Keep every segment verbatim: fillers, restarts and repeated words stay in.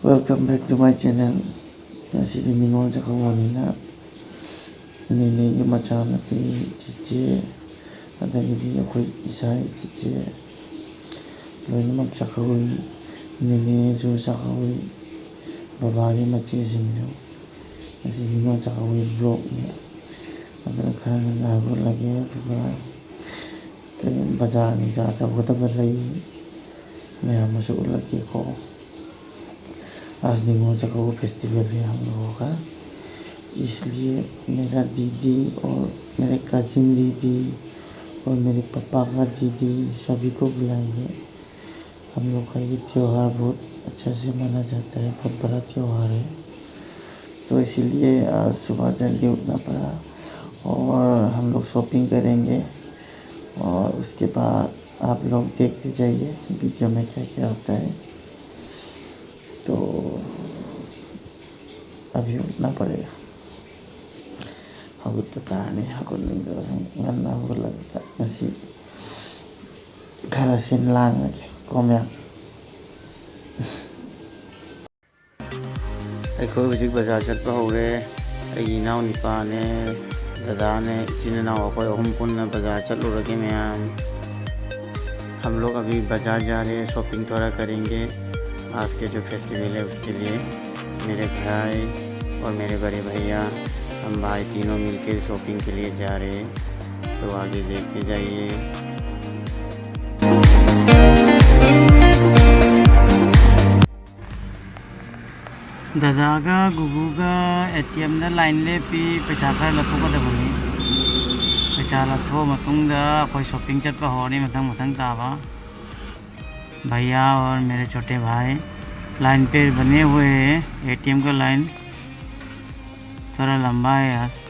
Welcome back to my channel. ꯉꯁꯤꯗꯤ ꯅꯤꯉꯣꯜ ꯆꯥꯛꯀꯧꯕꯅꯤꯅ ꯅꯦꯅꯦꯒꯤ ꯃꯆꯥꯅꯨꯄꯤ, ꯆꯤꯆꯦ, ꯑꯗꯒꯤꯗꯤ ꯑꯩꯈꯣꯏ ꯏꯁꯥꯒꯤ ꯆꯤꯆꯦ ꯂꯣꯏꯅꯃꯛ ꯆꯥꯛꯀꯧꯔꯤ꯫ ꯅꯦꯅꯦꯁꯨ ꯆꯥꯛꯀꯧꯔꯤ, ꯕꯕꯥꯒꯤ ꯃꯆꯦꯁꯤꯡꯁꯨ꯫ ꯉꯁꯤ ꯅꯤꯉꯣꯜ ꯆꯥꯛꯀꯧꯕꯒꯤ vlogꯅꯤ꯫ ꯑꯗꯨꯅ ꯈꯔ ꯉꯟꯅ ꯍꯧꯒꯠꯂꯒꯦ, ꯑꯗꯨꯒ ꯀꯩ ꯕꯖꯥꯔ ꯅꯨꯡꯖꯥꯔ ꯇꯧꯒꯗꯕ ꯂꯩ, ꯃꯌꯥꯝ ꯑꯃꯁꯨ ꯎꯠꯂꯛꯀꯦꯀꯣ꯫ आज निंगोल चकऊ फेस्टिवल है हम लोगों का, इसलिए मेरा दीदी और मेरे कजिन दीदी और मेरे पापा का दीदी सभी को बुलाएंगे। हम लोग का ये त्यौहार बहुत अच्छा से माना जाता है, बहुत बड़ा त्यौहार है। तो इसीलिए आज सुबह जल्दी उठना पड़ा और हम लोग शॉपिंग करेंगे और उसके बाद आप लोग देखते जाइए वीडियो में क्या क्या होता है। तो अभी उठना पड़ेगा। ꯍꯧꯒꯠꯄ ꯇꯥꯔꯅꯤ꯫ ꯍꯧꯒꯠꯅꯤꯡꯗꯕꯁꯨ ꯉꯟꯅ ꯍꯧꯒꯠꯂꯒ ꯉꯁꯤ ꯈꯔ ꯁꯤꯟ ꯂꯥꯡꯉꯒꯦ ꯀꯣ ꯃꯌꯥꯝ꯫ ꯑꯩꯈꯣꯏ ꯍꯧꯖꯤꯛ ꯕꯖꯥꯔ ꯆꯠꯄ ꯍꯧꯔꯦ꯫ ꯑꯩꯒꯤ ꯏꯅꯥꯎꯅꯨꯄꯥꯅꯦ, ꯗꯗꯥꯅꯦ, ꯏꯆꯤꯟ ꯏꯅꯥꯎ ꯑꯩꯈꯣꯏ ꯑꯍꯨꯝ ꯄꯨꯟꯅ ꯕꯖꯥꯔ ꯆꯠꯂꯨꯔꯒꯦ ꯃꯌꯥꯝ꯫ हम लोग अभी बाजार जा रहे हैं, शॉपिंग थोड़ा करेंगे। आज के जो फेस्टिवल है उसके लिए मेरे भाई और मेरे बड़े भैया, हम भाई तीनों मिलकर शॉपिंग के लिए जा रहे हैं। तो आगे देखते जाइए। ꯗꯗꯥꯒ ꯒꯨꯒꯨꯒ ꯑꯦ ꯇꯤ ꯑꯦꯝꯗ ꯂꯥꯏꯟ ꯂꯦꯞꯄꯤ, ꯄꯩꯁꯥ ꯈꯔ ꯂꯧꯊꯣꯛꯀꯗꯕꯅꯤ꯫ ꯄꯩꯁꯥ ꯂꯧꯊꯣꯛꯑ ꯃꯇꯨꯡꯗ ꯑꯩꯈꯣꯏ ꯁꯣꯞꯄꯤꯡ ꯆꯠꯄ ꯍꯧꯔꯅꯤ, ꯃꯊꯪ ꯃꯊꯪ ꯇꯥꯕ꯫ भैया और मेरे छोटे भाई लाइन पे बने हुए हैं, ए टी एम का लाइन थोड़ा लंबा है आज।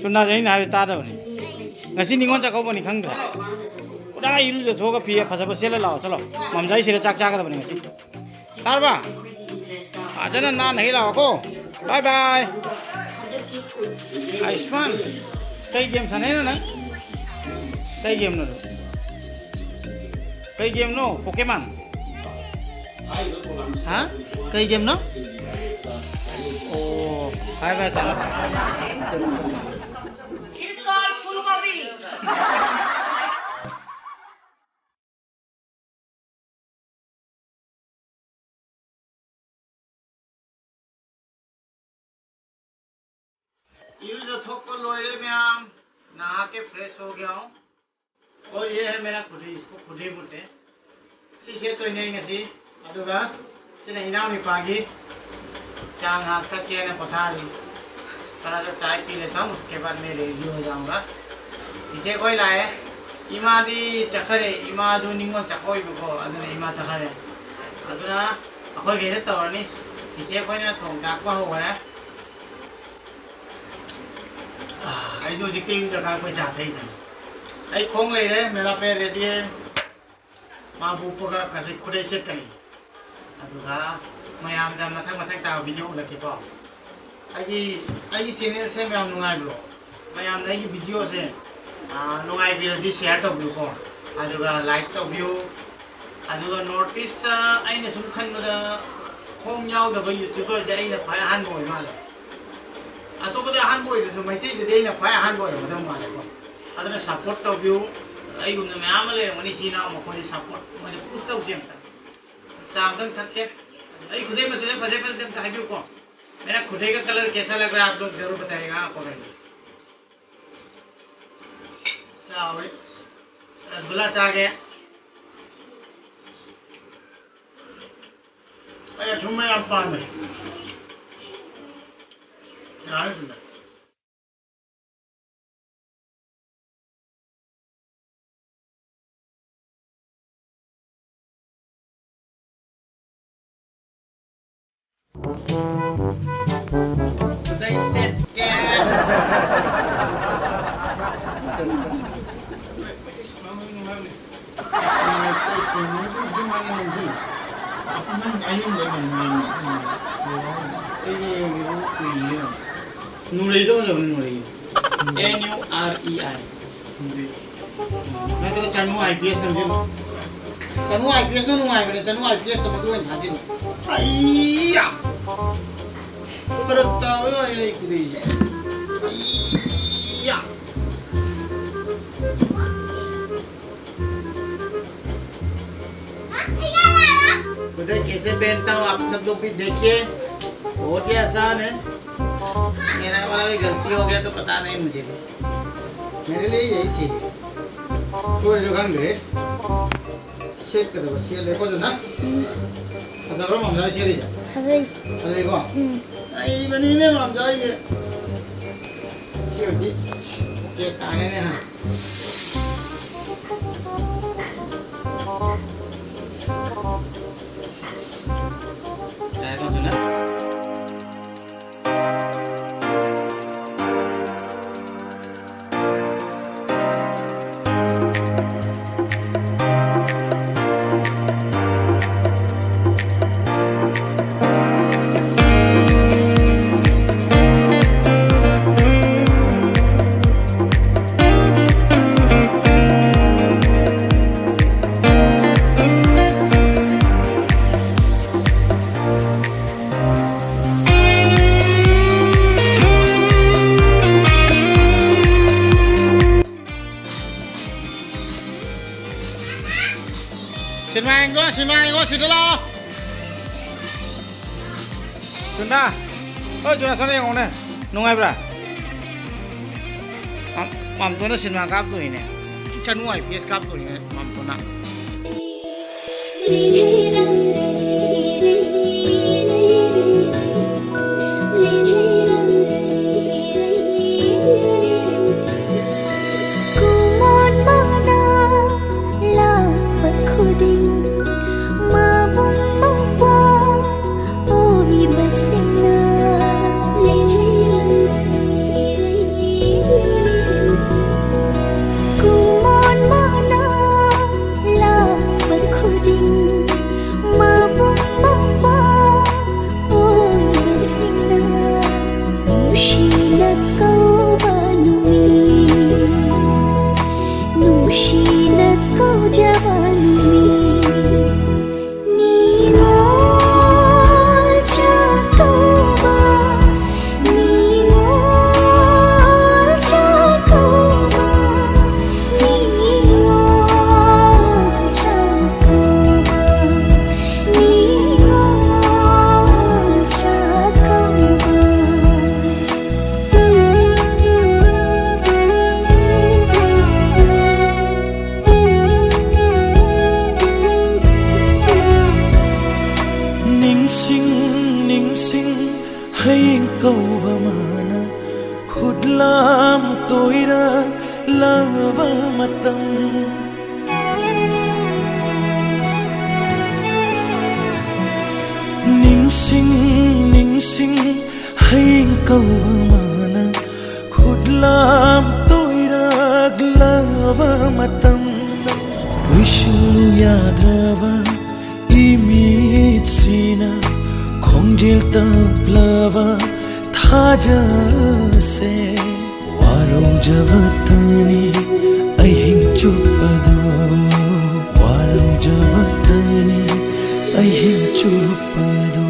ꯆꯨꯝꯅ ꯑꯩꯅ ꯍꯥꯏꯕ ꯇꯥꯗꯕꯅꯤ꯫ ꯉꯁꯤ ꯅꯤꯉꯣꯜ ꯆꯥꯛꯀꯧꯕꯅꯤ ꯈꯪꯗ꯭ꯔꯦ꯫ ꯄꯨꯔꯥ ꯏꯔꯨꯖꯊꯣꯛꯑꯒ ꯐꯤ ꯐꯖꯕ ꯁꯦꯠꯂ ꯂꯥꯛꯑꯣ, ꯆꯠꯂꯣ꯫ ꯃꯝꯖꯥꯏ ꯁꯤꯗ ꯆꯥꯛ ꯆꯥꯒꯗꯕꯅꯤ ꯉꯁꯤ꯫ ꯇꯥꯔꯕ? ꯐꯖꯅ ꯅꯥꯟꯅ ꯍꯦꯛ ꯂꯥꯛꯑꯣꯀꯣ꯫ ꯕꯥꯏ ꯕꯥꯏ꯫ ꯑꯥꯌꯨꯁꯃꯥꯟ, ꯀꯩ ꯒꯦꯝ ꯁꯥꯟꯅꯩꯅꯣ ꯅꯪ? ꯀꯩ ꯒꯦꯝꯅꯣ? ꯀꯩ ꯒꯦꯝꯅꯣ? ꯄꯣꯀꯦꯃꯥꯟ? ꯍꯥ? ꯀꯩ ꯒꯦꯝꯅꯣ? ꯑꯣ, ꯐꯔꯦ ꯐꯔꯦ, ꯁꯥꯟꯅꯣ꯫ ꯏꯔꯨꯖꯊꯣꯛꯄ ꯂꯣꯏꯔꯦ ꯃꯌꯥꯝ꯫ नहा के फ्रेश हो गया हूँ। और ये है मेरा खुदी, इसको खुदी बोलते हैं। ꯁꯤꯁꯦ ꯇꯣꯏꯅꯩ ꯉꯁꯤ꯫ ꯑꯗꯨꯒ ꯁꯤꯅ ꯏꯅꯥꯎꯅꯨꯄꯥꯒꯤ ꯆꯥ ꯉꯥꯏꯍꯥꯛ ꯊꯛꯀꯦꯅ ꯄꯣꯊꯥꯔꯤ꯫ थोड़ा सा चाय पी लेता हूँ, उसके बाद मैं रेडी हो जाऊंगा। ꯆꯤꯆꯦ ꯈꯣꯏ ꯂꯥꯛꯑꯦ꯫ ꯏꯃꯥꯗꯤ ꯆꯠꯈꯔꯦ꯫ ꯏꯃꯥꯗꯨ ꯅꯤꯉꯣꯜ ꯆꯥꯛꯀꯧꯏꯕꯀꯣ, ꯑꯗꯨꯅ ꯏꯃꯥ ꯆꯠꯈꯔꯦ꯫ ꯑꯗꯨꯅ ꯑꯩꯈꯣꯏ ꯈꯩꯗ ꯇꯧꯔꯅꯤ꯫ ꯆꯤꯆꯦ ꯈꯣꯏꯅ ꯊꯣꯡ ꯊꯥꯛꯄ ꯍꯧꯈꯔꯦ꯫ ꯑꯩꯁꯨ ꯍꯧꯖꯤꯛꯇꯤ ꯏꯔꯨꯖ ꯀꯥꯔꯛꯄꯩ ꯆꯥ ꯊꯛꯏꯗꯅ꯫ ꯑꯩ ꯈꯣꯡ ꯂꯩꯔꯦ, मेरा पैर रेडी है। ꯃꯥꯕꯨ ꯎꯞꯄꯒ ꯀꯁꯤ ꯈꯨꯗꯩ ꯁꯦꯠꯀꯅꯤ꯫ ꯑꯗꯨꯒ ꯃꯌꯥꯝꯗ ꯃꯊꯪ ꯃꯊꯪ ꯇꯥꯕ ꯚꯤꯗꯤꯑꯣ ꯎꯠꯂꯛꯀꯦꯀꯣ꯫ ꯑꯩꯒꯤ, ꯑꯩꯒꯤ ꯆꯦꯅꯦꯜꯁꯦ ꯃꯌꯥꯝ ꯅꯨꯡꯉꯥꯏꯕ꯭ꯔꯣ? ꯃꯌꯥꯝꯅ ꯑꯩꯒꯤ ꯚꯤꯗꯤꯑꯣꯁꯦ, ꯑꯥ, ꯅꯨꯡꯉꯥꯏꯕꯤꯔꯗꯤ ꯁꯤꯌꯥꯔ ꯇꯧꯕꯤꯌꯨꯀꯣ꯫ ꯑꯗꯨꯒ ꯂꯥꯏꯛ ꯇꯧꯕꯤꯌꯨ꯫ ꯑꯗꯨꯒ ꯅꯣꯔꯠ ꯏꯁꯇ ꯑꯩꯅ ꯁꯨꯝ ꯈꯟꯕꯗ ꯈꯣꯡ ꯌꯥꯎꯗꯕ ꯌꯨꯇ꯭ꯌꯨꯕꯔꯁꯦ ꯑꯩꯅ ꯈ꯭ꯋꯥꯏ ꯑꯍꯥꯟꯕ ꯑꯣꯏ ꯃꯥꯜꯂꯦ꯫ ꯑꯇꯣꯞꯄꯗ ꯑꯍꯥꯟꯕ ꯑꯣꯏꯗ꯭ꯔꯁꯨ ꯃꯩꯇꯩꯗꯗꯤ ꯑꯩꯅ ꯈ꯭ꯋꯥꯏ ꯑꯍꯥꯟꯕ ꯑꯣꯏꯔꯝꯒꯗꯕ ꯃꯥꯜꯂꯦꯀꯣ꯫ ꯑꯗꯨꯅ ꯁꯞꯄꯣꯔꯠ ꯇꯧꯕꯤꯌꯨ꯫ ꯑꯩꯒꯨꯝꯅ ꯃꯌꯥꯝ ꯑꯃ ꯂꯩꯔꯝꯒꯅꯤ, ꯏꯆꯤꯟ ꯏꯅꯥꯎ ꯃꯈꯣꯏꯗꯤ ꯁꯞꯄꯣꯔꯠ, ꯃꯣꯏꯗ ꯄꯨꯁ ꯇꯧꯁꯦ ꯑꯝꯇ꯫ ꯆꯥ ꯑꯝꯇꯪ ꯊꯛꯀꯦ꯫ ꯑꯩ ꯈꯨꯗꯩ ꯃꯆꯨꯁꯦ ꯐꯖꯩ ꯐꯖꯗꯦ ꯑꯝꯇ ꯍꯥꯏꯕꯤꯌꯨꯀꯣ꯫ मेरा खुदे का कलर कैसा लग रहा है आप लोग जरूर बताइएगा, हाँ, कमेंट में। ꯆꯥꯎꯋꯦ꯫ ꯔꯁꯒꯨꯜꯂꯥ ꯆꯥꯒꯦ꯫ ꯑꯩ ꯑꯊꯨꯝꯕ ꯌꯥꯝ ꯄꯥꯝꯃꯦ꯫ ꯌꯥꯔꯦ ꯑꯗꯨꯗ꯫ ꯈꯨꯗꯩ ꯁꯦꯠꯀꯦ꯫ ꯃꯩꯇꯩꯁꯤꯡ ꯃꯅꯤꯄꯨꯔꯁꯨ ꯃꯥꯅ ꯅꯝꯁꯤꯜꯂꯨ꯫ ꯅꯪ ꯑꯍꯤꯡꯗ ꯅꯝꯃꯦ꯫ ꯑꯩꯗꯤ ꯌꯦꯡꯒꯦ, ꯀꯨꯏꯔꯦ꯫ ꯅꯨꯔꯩꯗꯣ ꯐꯖꯕꯅꯤ, ꯅꯨꯔꯩ꯫ N U R E I꯫ ꯅꯨꯔꯩ꯫ ꯅꯠꯇ꯭ꯔ ꯆꯅꯨ I P S ꯅꯝꯁꯤꯜꯂꯨ꯫ Chanu I P S ꯅ ꯅꯨꯡꯉꯥꯏꯕꯅꯦ, ꯆꯅꯨ I P S ꯇꯣ ꯃꯗꯨ ꯑꯣꯏꯅ ꯊꯥꯖꯤꯜꯂꯨ꯫ ꯑꯩꯌꯥ! ꯐꯔꯛ ꯇꯥꯕꯩ ꯋꯥꯅꯤ ꯂꯩꯈꯤꯗꯣꯏꯁꯦ꯫ ꯑꯩꯌꯥ! उधर कैसे पहनता हूँ, आप सब लोग भी देखिए, बहुत ही आसान है। मेरा वाला भी गलती हो गया तो पता नहीं मुझे भी। मेरे लिए यही ठीक है। सूरज उगन गए। सेट कर दो बस, ये देखो जो ना। ꯎꯝ, ꯐꯖꯕ꯭ꯔꯥ ꯃꯝꯖꯥ ꯁꯦꯠꯂꯤꯁꯦ? ꯐꯖꯩ꯫ ꯐꯖꯩꯀꯣ? ꯎꯝ꯫ ꯑꯩꯕꯅꯤꯅꯦ ꯃꯝꯖꯥ ꯑꯩꯁꯦ꯫ ꯁꯤ ꯑꯣꯏꯗꯤ ꯑꯣꯀꯦ ꯇꯥꯔꯦꯅꯦ ꯍꯥ꯫ ꯌꯥꯔꯦꯀꯣ ꯆꯨꯅ? ꯁꯤꯅꯦꯃꯥ ꯌꯦꯡꯉꯣ, ꯁꯤꯅꯦꯃꯥ ꯌꯦꯡꯉꯣ, ꯁꯤꯗ ꯂꯥꯛꯑꯣ꯫ ꯆꯨꯟꯗꯥ, ꯑꯣ ꯆꯨꯟꯗꯥ, ꯁꯣꯝꯗ ꯌꯦꯡꯉꯣꯅꯦ, ꯅꯨꯡꯉꯥꯏꯕ꯭ꯔꯥ? ꯃꯥꯝ-, ꯃꯥꯝꯇꯣꯟꯅ ꯁꯤꯅꯦꯃꯥ ꯀꯥꯞꯇꯣꯔꯤꯅꯦ, ꯆꯅꯨ I P S ꯀꯥꯞꯇꯣꯔꯤꯅꯦ ꯃꯥꯝꯇꯣꯟꯅ꯫ ꯀꯨꯃꯣꯟ ꯃꯥꯅ ꯂꯥꯛꯄ ꯈꯨꯗꯤꯡ ꯃꯕꯨꯡ ꯃꯧꯄ꯭ꯋꯥ ꯑꯣꯏꯕꯁꯤꯡꯅ ꯀꯨꯃꯣꯟ ꯃꯥꯅ ꯀꯧꯕ ꯃꯥꯅ ꯈꯨꯠꯂꯥꯝ ꯇꯣꯏꯔꯛꯂꯕ ꯃꯇꯝ꯫ ꯅꯤꯡꯁꯤꯡ ꯅꯤꯡꯁꯤꯡ ꯍꯌꯦꯡ ꯀꯧꯕ ꯃꯥꯅ ꯈꯨꯠꯂꯥꯝ ꯇꯣꯏꯔꯛꯂꯕ ꯃꯇꯝ꯫ ꯎꯏꯁꯤꯜꯂꯨ ꯌꯥꯗ꯭ꯔꯕ ꯏꯃꯤꯠꯁꯤꯅ ꯈꯣꯡꯖꯦꯜ ꯇꯞꯂꯕ ꯊꯥꯖꯁꯦ꯫ ꯋꯥꯔꯧꯖꯕꯇꯅꯤ ꯑꯍꯤꯡ ꯆꯨꯞꯄꯗꯣ, ꯋꯥꯔꯧꯖꯕꯇꯅꯤ ꯑꯍꯤꯡ ꯆꯨꯞꯄꯗꯣ꯫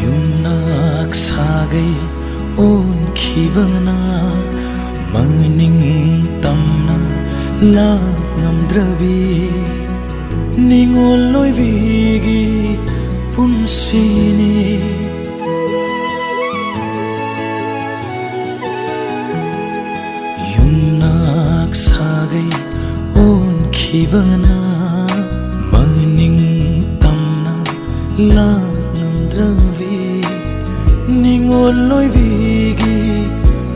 ꯌꯨꯝꯅꯥꯛ ꯁꯥꯒꯩ ꯑꯣꯟꯈꯤꯕꯅ ꯃꯅꯤꯡ ꯇꯝꯅ ꯂꯥꯛ ꯉꯝꯗ꯭ꯔꯕꯤ ꯅꯤꯉꯣꯜ ꯑꯣꯏꯕꯤꯒꯤ ꯄꯨꯟꯁꯤꯅꯤ꯫ ꯌꯨꯝꯅꯥꯛ ꯁꯥꯒꯩ ꯑꯣꯟꯈꯤꯕꯅ ꯃꯅꯤꯡ ꯇꯝꯅ ꯂꯥꯛ ꯉꯝꯗ꯭ꯔꯕꯤ ꯅꯤꯉꯣꯜ ꯑꯣꯏꯕꯤꯒꯤ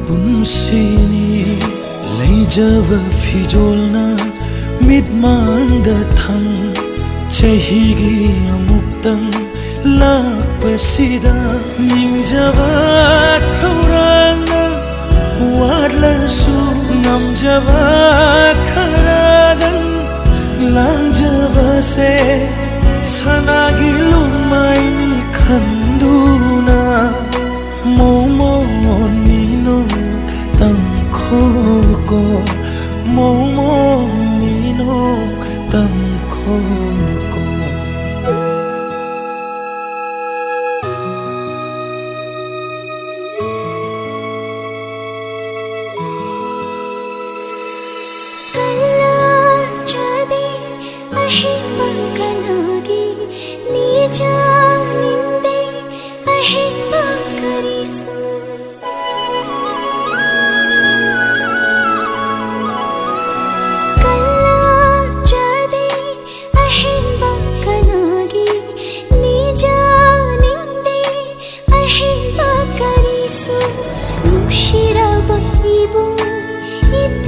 ꯄꯨꯟꯁꯤꯅꯤ꯫ ꯂꯩꯖꯕ ꯐꯤꯖꯣꯜꯅ ꯃꯤꯠꯃꯥꯡꯗ ꯊꯝ ꯆꯍꯤꯒꯤ ꯑꯃꯨꯛꯇꯪ ꯂꯥꯛꯄꯁꯤꯗ ꯅꯤꯡꯖꯕ ꯊꯧꯔꯥꯡꯅ ꯋꯥꯠꯂꯁꯨ ꯉꯝꯖꯕ ꯈꯔꯗꯪ ꯂꯥꯡꯖꯕꯁꯦ ꯁꯅꯥꯒꯤ ꯂꯨꯃꯥꯏꯅꯤ ꯈꯟꯗꯨꯅ ꯃꯣꯃꯣ ꯅꯤꯅꯣ ꯇꯝꯈꯣꯀꯣ, ꯃꯣꯃꯣ ꯅꯤꯅꯣ ꯇꯝꯈꯣꯀꯣ꯫ ꯀꯜꯂꯥ ꯆꯗꯤ ꯑꯍꯤꯡ ꯄꯪꯀꯅꯥꯒꯤ ꯅꯤꯖꯥ ꯅꯤꯡꯗꯦ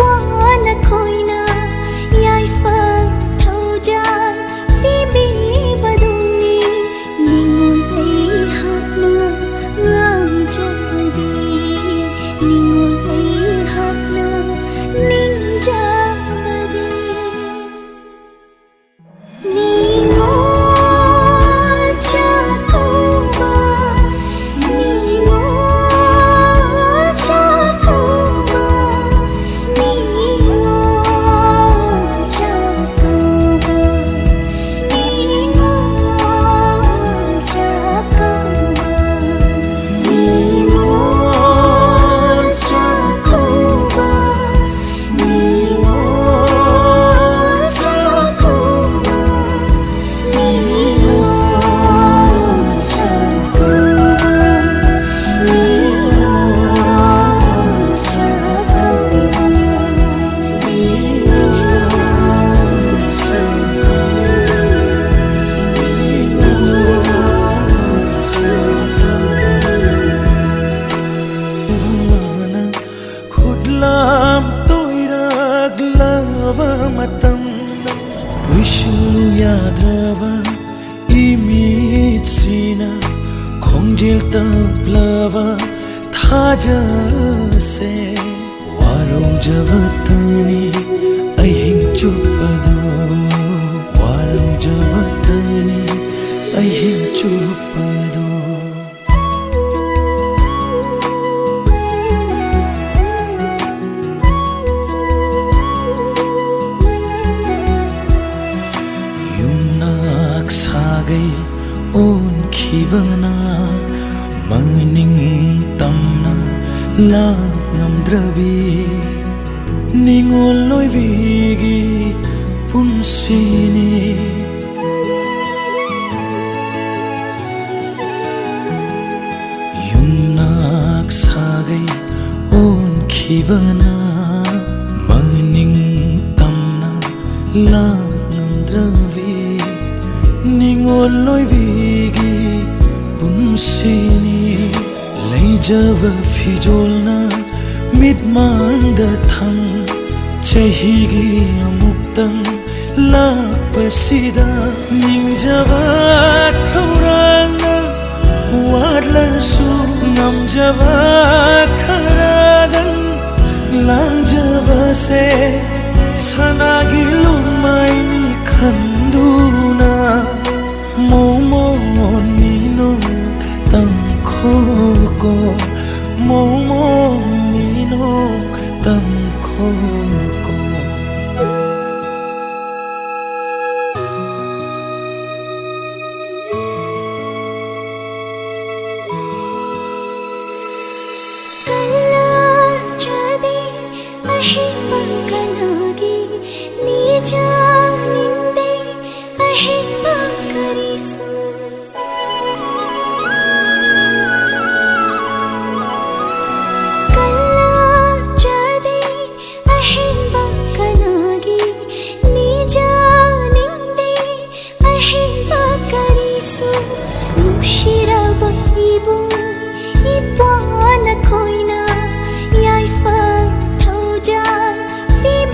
ꯋꯥꯅ ꯈꯣꯏꯅ ꯌꯥꯏꯐ ꯊꯧꯖꯥꯜ ꯄꯤꯕꯤꯕꯗꯨꯅꯤ꯫ ꯅꯤꯡꯉꯣꯜ ꯑꯩꯍꯥꯛꯅ ꯉꯥꯡꯖꯕꯗꯤ, ꯅꯤꯡꯉꯣꯜ ꯑꯩꯍꯥꯛꯅ ꯅꯤꯡꯖꯕꯗꯤ꯫ ꯅꯤꯡꯉꯣꯜ ꯆꯥꯛꯀꯧꯕ, ꯅꯤꯡꯉꯣꯜ ꯆꯥꯛꯀꯧꯕ, ꯅꯤꯡꯉꯣꯜ ꯆꯥꯛꯀꯧꯕ, ꯅꯤꯡꯉꯣꯜ ꯆꯥꯛꯀꯧꯕ, ꯅꯤꯡꯉꯣꯜ ꯆꯥꯛꯀꯧꯕ꯫ ꯈꯨꯠꯂꯥꯝ ꯇꯣꯏꯔꯛꯂꯕ ꯃꯇꯝ, ꯂꯣꯏꯁꯤꯜꯂꯨ ꯌꯥꯗ꯭ꯔꯕ ꯏꯃꯤꯠꯁꯤꯅ ꯈꯣꯡꯖꯦꯜ ꯇꯞꯂꯕ ꯊꯥꯖꯁꯦ꯫ ꯋꯥꯔꯧꯖꯕꯇꯅꯤ ꯑꯍꯤꯡ ꯆꯨꯞꯄꯗꯣ, ꯋꯥꯔꯧꯖꯕꯇꯅꯤ ꯑꯍꯤꯡ ꯆꯨꯞꯄꯗꯣ꯫ ꯌꯨꯝꯅꯥꯛ ꯁꯥꯒꯩ ꯑꯣꯟꯈꯤꯕꯅ ꯃꯅꯤꯡ ꯇꯝꯅ ꯂꯥꯛ ꯉꯝꯗ꯭ꯔꯕꯤ ꯅꯤꯡꯉꯣꯜ ꯑꯣꯏꯕꯤꯒꯤ ꯄꯨꯟꯁꯤꯅꯤ꯫ ꯌꯨꯝꯅꯥꯛ ꯁꯥꯒꯩ ꯑꯣꯟꯈꯤꯕꯅ ꯃꯅꯤꯡ ꯇꯝꯅ ꯂꯥꯛ ꯉꯝꯗ꯭ꯔꯕꯤ ꯅꯤꯡꯉꯣꯜ ꯑꯣꯏꯕꯤꯒꯤ ꯄꯨꯟꯁꯤꯅꯤ꯫ ꯂꯩꯖꯕ ꯐꯤꯖꯣꯜꯅ ꯃꯤꯠꯃꯥꯡꯗ ꯊꯝ ꯆꯍꯤꯒꯤ ꯑꯃꯨꯛꯇꯪ ꯂꯥꯛꯄꯁꯤꯗ ꯅꯤꯡꯖꯕ ꯊꯧꯔꯥꯡꯅ ꯋꯥꯠꯂꯁꯨ ꯉꯝꯖꯕ ꯈꯔꯗꯪ ꯂꯥꯡꯖꯕꯁꯦ ꯁꯅꯥꯒꯤ ꯂꯨꯃꯥꯏꯅꯤ ꯈꯟꯗꯨꯅ ꯃꯣꯃꯣꯟ ꯃꯤꯅꯣꯛ ꯇꯝꯈꯣꯀꯣ ꯃꯣꯃꯣꯟ ꯃꯤꯅꯣꯛ ꯇꯝꯈꯣꯀꯣ꯫ ꯀꯜꯂꯥ ꯆꯥꯗꯦ ꯑꯍꯦꯟꯕ ꯀꯅꯥꯒꯤ ꯅꯤꯖꯥ ꯅꯤꯡꯗꯦ ꯑꯍꯦꯟꯕ ꯀꯔꯤꯁꯨ ꯀꯜꯂꯥ ꯆꯥꯗꯦ ꯑꯍꯦꯟꯕ ꯀꯅꯥꯒꯤ ꯅꯤꯖꯥ ꯅꯤꯡꯗꯦ ꯑꯍꯦꯟꯕ ꯀꯔꯤꯁꯨ ꯅꯨꯡꯁꯤꯔꯕ ꯏꯕꯨꯡ ꯏꯄ꯭ꯋꯥ ꯅꯈꯣꯏꯅ ꯌꯥꯏꯐ ꯊꯧꯖꯥꯜ ꯄꯤꯕ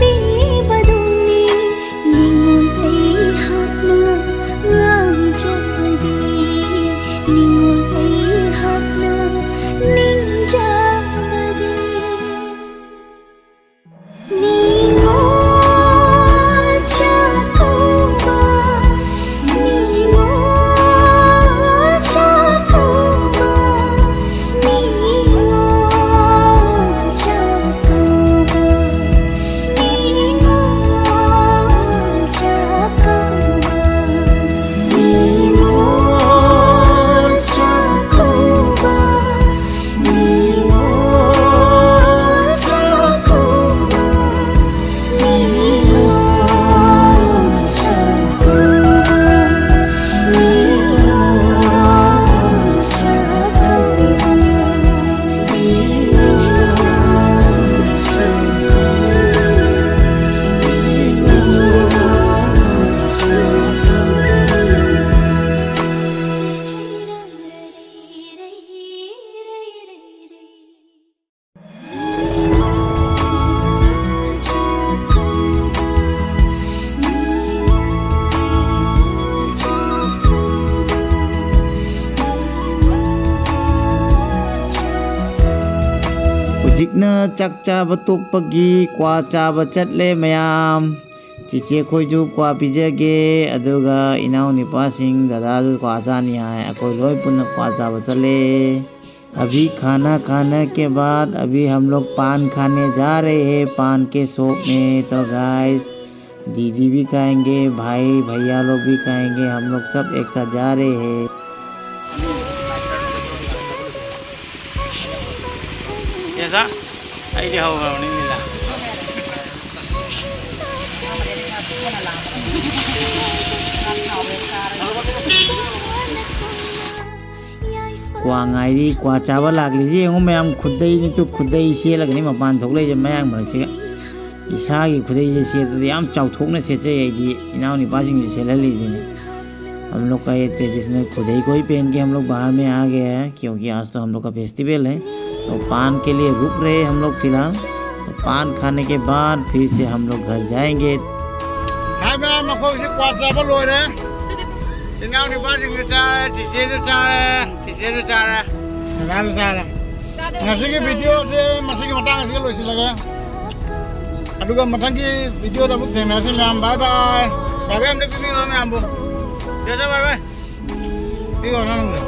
ꯆꯥꯛ ꯆꯥꯕ ꯇꯣꯛꯄꯒꯤ ꯀ꯭ꯋꯥ ꯆꯥꯕ ꯆꯠꯂꯦ ꯃꯌꯥꯝ꯫ ꯆꯤꯆꯦ ꯈꯣꯏꯁꯨ ꯀ꯭ꯋꯥ ꯄꯤꯖꯒꯦ, ꯑꯗꯨꯒ ꯏꯅꯥꯎ ꯅꯨꯄꯥꯁꯤꯡ, ꯗꯗꯥꯁꯨ ꯀ꯭ꯋꯥ ꯆꯥꯅꯤ ꯍꯥꯏ꯫ ꯑꯩꯈꯣꯏ ꯂꯣꯏ ꯄꯨꯟꯅ ꯀ꯭ꯋꯥ ꯆꯥꯕ ꯆꯠꯂꯦ꯫ अभी खाना खाने के बाद अभी हम लोग पान खाने जा रहे हैं, पान के शॉप में। तो गाइस, दीदी भी खाएंगे, भाई भैया लोग भी खाएंगे, हम लोग सब एक साथ जा रहे हैं। कैसा? ꯑꯩꯗꯤ ꯍꯧꯈ꯭ꯔꯕꯅꯤ ꯂꯤꯂꯥ꯫ ꯀ꯭ꯋꯥ ꯉꯥꯏꯔꯤ, ꯀ꯭ꯋꯥ ꯆꯥꯕ ꯂꯥꯛꯂꯤꯁꯤ ꯌꯦꯡꯉꯨ ꯃꯌꯥꯝ, ꯈꯨꯗꯩꯅꯤ ꯇꯨ, ꯈꯨꯗꯩ ꯁꯦꯠꯂꯒꯅꯤ ꯃꯄꯥꯟ ꯊꯣꯛꯂꯛꯏꯁꯦ ꯃꯌꯥꯡ ꯃꯔꯛꯁꯤꯒ꯫ ꯏꯁꯥꯒꯤ ꯈꯨꯗꯩꯁꯦ ꯁꯦꯠꯄꯗꯤ ꯌꯥꯝ ꯆꯥꯎꯊꯣꯛꯅ ꯁꯦꯠꯆꯩ ꯑꯩꯗꯤ, ꯏꯅꯥꯎ ꯅꯨꯄꯥꯁꯤꯡꯁꯨ ꯁꯦꯠꯍꯜꯂꯤꯁꯤꯅꯤ꯫ हम लोग का ये ट्रेडिशनल खुदई को ही पहन के हम लोग बाहर में आ गया है, क्योंकि आज तो हम लोग का फेस्टिवल है। तो पान के लिए रुक रहे हैं हम लोग फिलहाल। तो पान खाने के बाद फिर से हम लोग घर जाएंगे। ꯍꯥꯏ ꯃꯌꯥꯝ, ꯃꯈꯣꯏꯁꯨ ꯀ꯭ꯋꯥ ꯆꯥꯕ ꯂꯣꯏꯔꯦ꯫ ꯏꯅꯥꯎ ꯅꯨꯄꯥꯁꯤꯡꯁꯨ ꯆꯥꯔꯦ, ꯆꯤꯆꯦꯁꯨ ꯆꯥꯔꯦ, ꯆꯤꯆꯦꯁꯨ ꯆꯥꯔꯦ, ꯗꯗꯥꯁꯨ ꯆꯥꯔꯦ꯫ ꯉꯁꯤꯒꯤ ꯚꯤꯗꯤꯑꯣꯁꯦ ꯃꯁꯤꯒꯤ ꯃꯇꯥꯡ ꯑꯁꯤꯗ ꯂꯣꯏꯁꯤꯜꯂꯒꯦ꯫ ꯑꯗꯨꯒ ꯃꯊꯪꯒꯤ ꯚꯤꯗꯤꯑꯣꯗ ꯑꯃꯨꯛ ꯊꯦꯡꯅꯔꯁꯤ ꯃꯌꯥꯝ꯫ ꯕꯥꯏ ꯕꯥꯏ꯫ ꯕꯥꯏ ꯕꯥꯏ ꯑꯝꯇ ꯄꯤꯕꯤꯈ꯭ꯔꯣ ꯃꯌꯥꯝꯕꯨ꯫ ꯆꯦꯆꯦ ꯕꯥꯏ ꯕꯥꯏ꯫ ꯄꯤꯈ꯭ꯔꯣ ꯅꯪ꯫